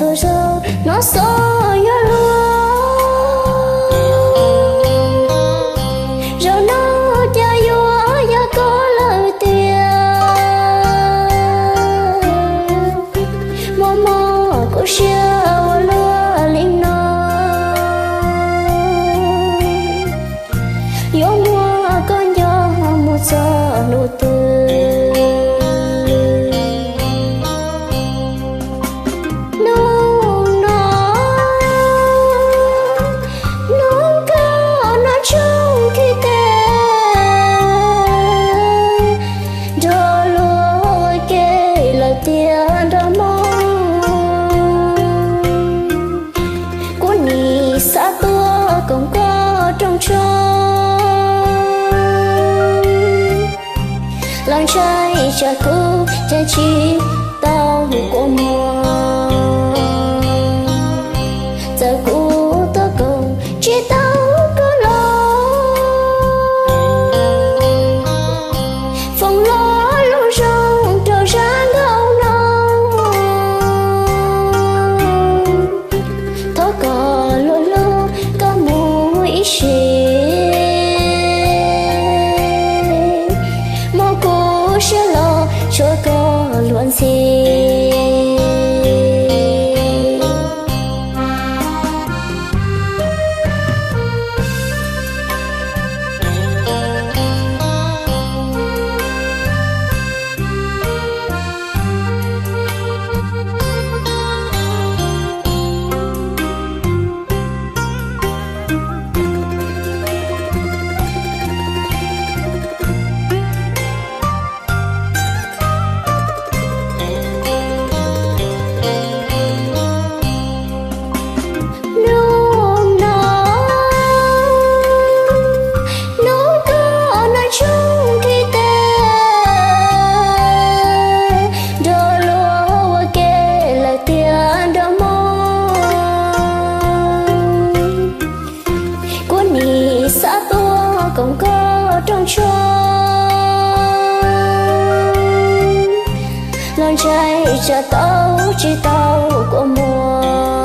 Tus zoo no xwb yuav luag, zaum no cas yuav yog koj lawm tiag. Muaj mob kuv siab ua luaj li no, yuav muab koj nco mus txog hnub twg. Hnub no, hnub koj noj tshoob khi tes, nrog luag ua ke lawm tiag nrog mog. Kuv nim xav tuaj koom koj rooj tshoob, los ntshai tsam kuv cev tsis tau kua muag. Txawm kuv tuaj koom tsis tau koj los, foom los lus zoo rau zaj nkauj no. Thov koj luag hlub koj mus ib sim, muab kuv siab los tshuav koj luag ntxhi. Hnub no, hnub koj noj tshoob khi tes, nrog luag ua ke lawm tiag nrog mog. Kuv nim xav tuaj koom koj rooj tshoob, los ntshai tsam tau tsis tau kua muag.